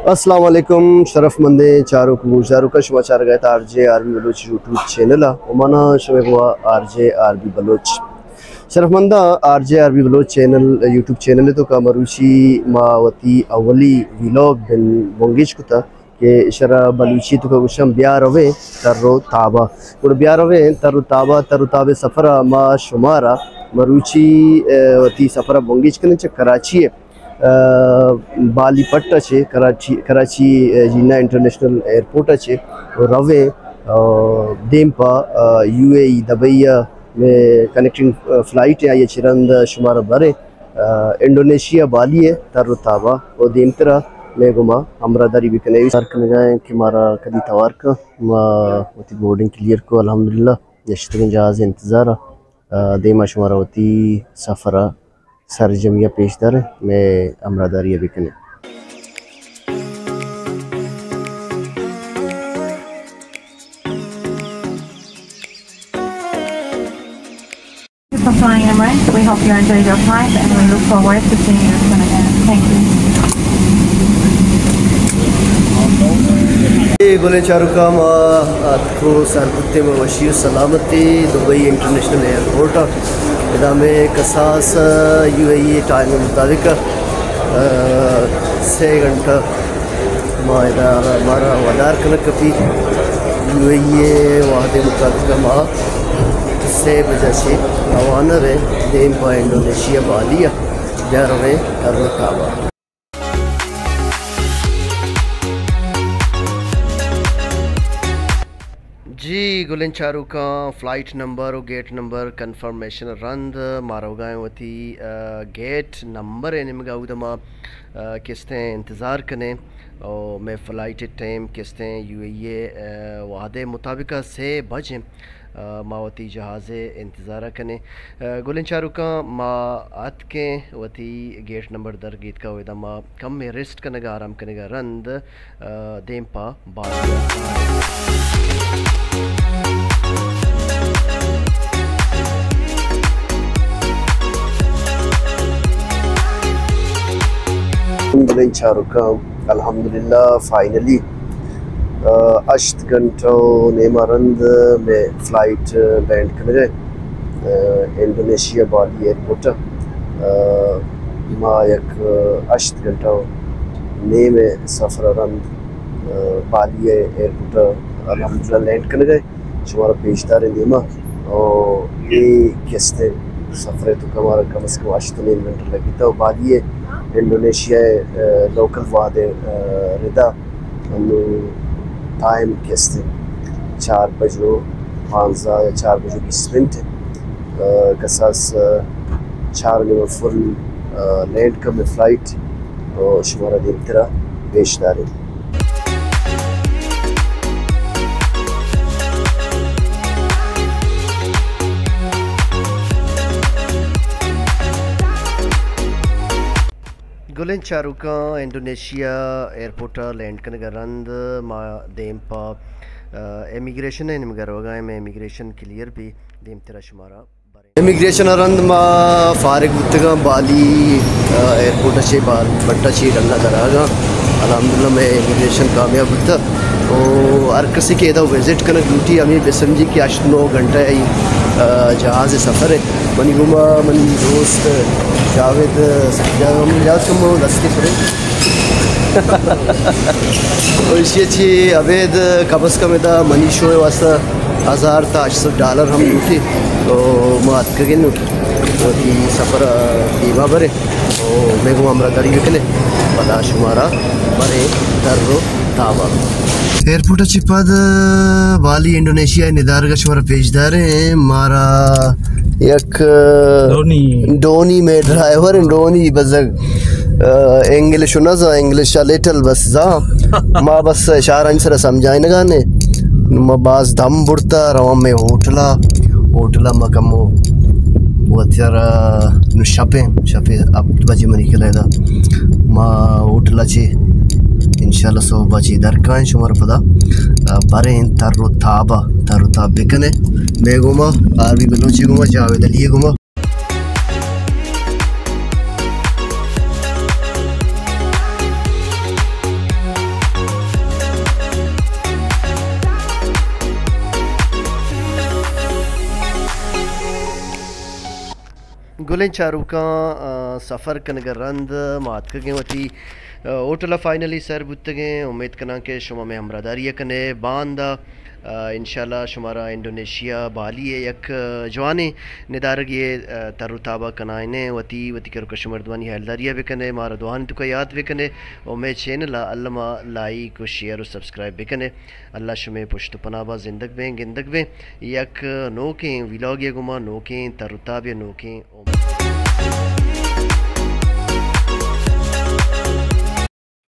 السلام علیکم، شرفمندیں چاروک گوشداروکاں، شما چارگ ءَ ات R J R B Baloch YouTube channel ءَ، و مانا شمے گوا R J R B Baloch. شرفمنداں، R J R B Baloch channel, YouTube channel ءِ توکا مروچی ما وتی اولی ویلاگ بن بنگیج کتا کہ اشرا بلوچی توکا گوشاں بیا رویں تر و تابا۔ گڑا بیا رویں تر و تابا، تر و تاب سفر ءَ ما شمارا مروچی، اے، وتی سفر ءَ بنگیج کنیں چہ کراچی ءَ، اے، بالی پٹ ءَ چہ کراچی، کراچی، اے، جناح انٹرنیشنل ایئرپورٹ ءَ چہ رویں، اے، دیم پہ، اے، یو اے ای دبئی ءَ مئے کنیکٹنگ، اے، فلائٹ ءَ، آئی ءَ چہ رند شمارا بریں، اے، انڈونیشیا بالی ءِ تر و تابا و دیمترا مئے گوما ہمراہداری بکنے۔ سر کنگا ایں کہ مارا کدی توار کن، ما وتی بورڈنگ کلیئر کو، الحمدللہ نشتگیں جہاز انتظار ءَ۔ آ، دیما شمارا وتی سفر ءِ سرجمی ءَ پیش داریں، مئے ہمراہداری ءَ بکنیں۔ For flying Emirates, we hope you enjoyed your flight and we look forward to seeing you soon again. Thank you. اے گلیں چاروکاں، ما اتک و سر بوتیں مئے وشی و سلامتی دبئی انٹرنیشنل ایئرپورٹ ءَ۔ ادا مئے کساس یو اے ای ٹائم مطابق، آ، سے گھنٹہ ما ادا مارا ودار کنگ کپی۔ یو اے ای ءِ وہد مطابق ما سے بجہ چہ روانہ بیں دیم پہ انڈونیشیا بالی ءَ۔ بیا رویں تر و تابا۔ جی گلیں چاروکاں، فلائٹ نمبر و گیٹ نمبر کنفرمیشن رند ما روگائیں وتی، آ، گیٹ نمبر ءِ نیمگا۔ اود ما، آ، کستیں انتظار کنیں و مئے فلائٹ ٹائم کستیں یو اے ای ءِ، آ، وہد مطابق سے بجیں۔ آ، ما وتی جہاز ءِ انتظار ءَ کنیں۔ آ، گلیں چاروکاں، ما اتکیں وتی گیٹ نمبر در گیتکا و ادا ما کمے ریسٹ کنگ ءَ، آرام کنگ ءَ رند، آ، دیم پہ بالی ءَ۔ گلیں چاروکاں، الحمدللہ فائنلی، آ، ہشت گھنٹہ و نیما رند مئے فلائٹ لینڈ کنگ ءَ، آ، انڈونیشیا بالی ایئرپورٹ ءَ۔ آ، ما یک، آ، ہشت گھنٹہ و نیم ءِ سفر ءَ رند، آ، بالی ایئرپورٹ ءَ الحمدللہ لینڈ کنگ ءَ۔ شمارا پیش داریں دیما۔ او اے کستیں سفر ءِ توکا مارا کم از کم ہشت و نیم گھنٹہ لگیتا۔ و بالی ءِ انڈونیشیا ءِ، آ، لوکل وہد ءِ، آ، ردا انو ٹائم کستیں چار بج و پانزدہ یا چار بج و بیست منٹ ءِ۔ آ، کساس، آ، چار نیمہ فل، آ، لینڈ کم فلائٹ و شمارا دیمترا پیش داریں۔ گلیں چاروکاں، انڈونیشیا ایئرپورٹ ءَ لینڈ کنگ ءَ رند ما دیم پہ، آ، امیگریشن ءِ نیمگ ءَ روگ ءَ ایں۔ مئے امیگریشن کلیئر بی، دیمترا شمارا امیگریشن ءَ رند ما فارغ بوتگاں، بالی، آ، ایئرپورٹ ءَ چہ، بال پٹ ءَ چہ ڈن ءَ در آگاں۔ الحمدللہ مئے امیگریشن کامیاب بوتگ۔ او ہر کسی کہ ادا وزٹ کنگ لوٹی، ہمے بہ سمجھی کہ ہشت نو گھنٹہ ءِ، آ، جہاز ءِ سفر ءِ۔ منی گوما منی دوست جاوید، جاوید ہم یاد کم دستی سرے۔ و ایشی ءَ چہ ابید کم از کم ادا منی شو ءِ واسطہ ہزار تا ہشت سد ڈالر ہم لوٹی۔ تو ما اتکگیں نوں وتی سفر ءَ دیما بریں۔ تو مئے گوں ہمراہداری بکنے، پدا شمارا بریں تر و تابا۔ ایئرپورٹ ءَ چہ پد بالی انڈونیشیا ءِ ندارگ ءَ شمارا پیش داریں۔ مارا یک ڈونی۔ ڈونی مئے ڈرائیور ایں، ڈونی بزگ، آ، انگلش نہ زان، انگلش ءَ لٹل بس زان۔ ما بس اشارہ سرا سمجھائینگا نے۔ ما باز دم برتا، روان مئے ہوٹلا۔ ہوٹلا ما کمو وتر، آ، نو شپیں، شپیں ہپت بجے منی خیالا ادا۔ ما ہوٹلا چہ انشاءاللہ صبح چہ درکائیں شمارا پدا، آ، بریں تر و تابا، تر و تاب بکنے۔ مئے گوما، آر بی بلوچ ءِ گوما، جاوید علی ءِ گوما۔ بلیں چاروکاں، آ، سفر کنگ ءَ رند ما اتکگیں وتی، آ، ہوٹل ءَ فائنلی سر بوتگیں۔ امید کناں کہ شما مئے ہمراہداری ءَ کنے۔ باندا، آ، انشاءاللہ شمارا انڈونیشیا بالی ءِ یک، آ، جوانیں ندارگے ءِ، آ، تر و تاب ءَ کنائینیں۔ وتی، وتی کروکش مردمانی ہیالداری ءَ بکنے، مارا دعانی توکا یات بکنے و مئے چینل ءَ الما لائک و شیئر و سبسکرائب بکنے۔ اللہ شمئے پشت و پناہ با۔ زندگ بیں، گندگ بیں یک نوکیں ویلاگے گما، نوکیں تر و تابے، نوکیں امید۔